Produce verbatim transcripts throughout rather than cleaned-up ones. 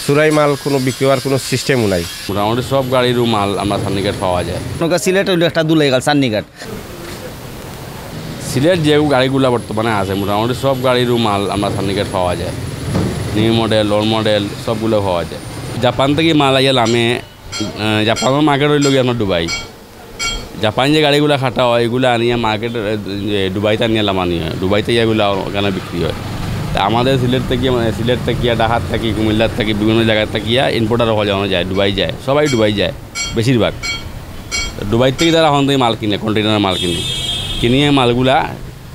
চুরাই মাল কোনো বিক্রি হওয়ার কোনো সিস্টেমও নাই। মোটামুটি সব গাড়িরও মাল আমরা সান্নিঘাট পাওয়া যায়। নৌকা সিলেট হইল একটা দুলাইখাল সান্নিঘাট। সিলেট যে গাড়িগুলা বর্তমানে আছে, মোটামুটি সব গাড়িরও মাল আমরা সান্নিঘাট পাওয়া যায়। নিউ মডেল, ওল্ড মডেল, সবগুলো পাওয়া যায়। জাপান থেকে মাল আইয়া লামে। আহ, জাপানের মার্কেট হইল গিয়ে আপনার দুবাই। জাপান যে গাড়িগুলা খাটা হয়, এগুলা আনিয়া মার্কেট দুবাইতে আনিয়া লামানি হয়। দুবাইতে এগুলা ওখানে বিক্রি হয়। তা আমাদের সিলেট থেকে, মানে সিলেট থেকে, ঢাকার থেকে, কুমিল্লার থেকে, বিভিন্ন জায়গা থেকে ইয়া ইম্পোর্টার হওয়া যাওয়ানো যায়, দুবাই যায়, সবাই দুবাই যায় বেশিরভাগ। দুবাই থেকে তারা এখন থেকে মাল কিনে, কন্টেইনার মাল কিনে, কিনিয়ে মালগুলা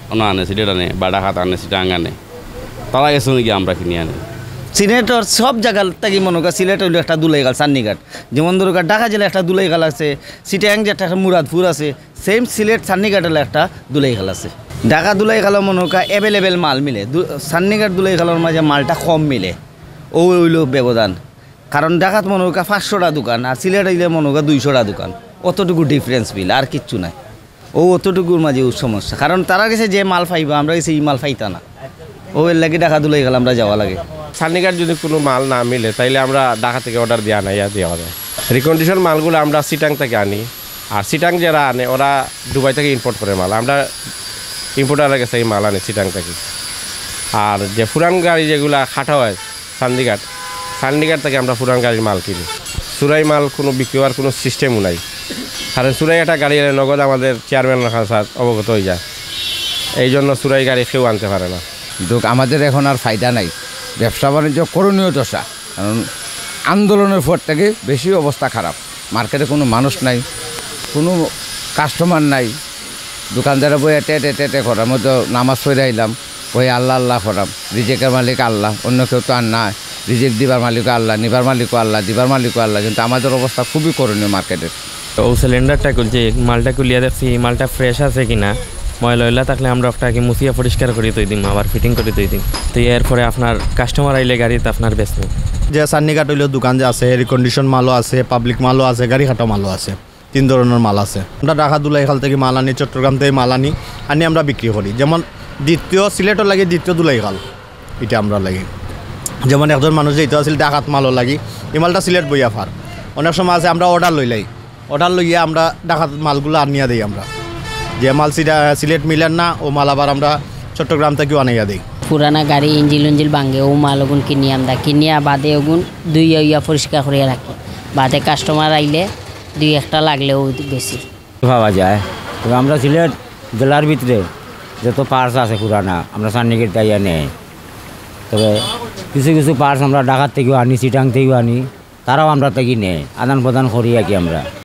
ওনা আনে, সিলেট আনে বা ঢাকাত আনে, সিটাং আনে। তারা গেছে নাকি আমরা কিনে আনি। সিলেটর সব জায়গার থাকি মনে কর সিলেট হইল একটা দুলাইখাল সান্নিঘাট। যেমন ধরো ঢাকা জেলা একটা দুলাইখাল আছে, সিটাং যে একটা মুরাদপুর আছে, সেম সিলেট সান্নিঘাট হইল একটা দুলাইখাল আছে। ঢাকা দুলাইখালও মনে কর অ্যাভেলেবেল মাল মিলে, দু- সান্নিঘাট দুলাইখালর মাঝে মালটা কম মিলে। ও হইল ব্যবধান। কারণ ঢাকাত মনে কর পাঁচশোটা দোকান, আর সিলেট হইলে মনে কর দুইশোটা দোকান। অতটুকু ডিফারেন্স মিলে, আর কিচ্ছু নাই। ও অতটুকুর মাঝে ও সমস্যা, কারণ তারা গেছে যে মাল পাইবা, আমরা গেছে এই মাল পাইতা না। ও এর লাগি ঢাকা দুলাইখাল আমরা যাওয়া লাগে। সান্নিঘাট যদি কোনো মাল না মিলে, তাইলে আমরা ঢাকা থেকে অর্ডার দিয়ে আনাইয়া দেওয়া যায়। রিকন্ডিশন মালগুলো আমরা সিটাং থেকে আনি, আর সিটাং যারা আনে, ওরা দুবাই থেকে ইম্পোর্ট করে মাল। আমরা ইম্পোর্টারের কাছে এই মাল আনি সিটাং থেকে। আর যে পুরান গাড়ি যেগুলা খাটা হয় সান্নিঘাট, সান্নিঘাট থেকে আমরা পুরান গাড়ির মাল কিনি। চুরাই মাল কোনো বিক্রি হওয়ার কোনো সিস্টেমও নাই, কারণ চুরাই একটা গাড়ি এলে নগদ আমাদের চেয়ারম্যান খান স্যার অবগত হয়ে যায়। এই জন্য চুরাই গাড়ি কেউ আনতে পারে না। কিন্তু আমাদের এখন আর ফায়দা নাই, ব্যবসা বাণিজ্য করণীয় দশা। কারণ আন্দোলনের পর থেকে বেশি অবস্থা খারাপ, মার্কেটে কোনো মানুষ নাই, কোনো কাস্টমার নাই। দোকানদারে বই এতে এতে এতে এতে করার মতো নামাজ পড়ে আইলাম, ওই আল্লাহ আল্লাহ করাম। রিজিকের মালিক আল্লাহ, অন্য কেউ তো আর নাই। রিজিক দিবার মালিকও আল্লাহ, নিবার মালিকও আল্লাহ, দিবার মালিকও আল্লাহ। কিন্তু আমাদের অবস্থা খুবই করণীয় মার্কেটের। তো ও সিলিন্ডারটা খুলছি, মালটা খুলিয়া দেখছি মালটা ফ্রেশ আছে কিনা। ময়লা অইলা থাকলে আমরা ওটাকে মুছিয়া পরিষ্কার করি থই দিম, আবার ফিটিং করি থই দিম। তো এরপরে আপনার কাস্টমার আইলে গাড়িতে আপনার বেচবো। যে সান্নিঘাট হইলেও দোকান যে আছে, রিকন্ডিশন মালও আছে, পাবলিক মালও আছে, গাড়ি খাটা মালও আছে। তিন ধরনের মাল আছে। আমরা ঢাকা দুলাইখাল থেকে মাল আনি, চট্টগ্রাম থেকে মাল আনি, আনি আমরা বিক্রি করি। যেমন দ্বিতীয় সিলেটর লাগে দ্বিতীয় দুলাইখাল, এটা আমরা লাগে। যেমন একজন মানুষ যেতে আসলে ঢাকাত মালও লাগি, এই মালটা সিলেট বইয়া ফার। অনেক সময় আছে আমরা অর্ডার লইলাই, অর্ডার লইয়া আমরা ঢাকাত মালগুলো আনিয়া দেই আমরা। যে মাল সিটা- সিলেট মিলের না, ও মাল আবার আমরা চট্টগ্রাম থেকেও আনাইয়া দেই। পুরানা গাড়ি ইঞ্জিল উঞ্জিল ভাঙে, ও মাল ওগুন কিনি আমরা, কিনিয়া বাদে ওগুন ধুইয়া উইয়া পরিষ্কার করিয়া রাখি। বাদে কাস্টমার আইলে দুই একটা লাগলেও বেশি। পাওয়া যায়। তবে আমরা সিলেট জেলার ভিতরে যত পার্টস আছে পুরানা, আমরা সান্নিঘাট তাইয়া নেই। তবে কিছু কিছু পার্টস আমরা ঢাকার থেকেও আনি, চিটাং থেকেও আনি, তারাও আমরা থাকি নেই, আদান প্রদান করি আর কি আমরা।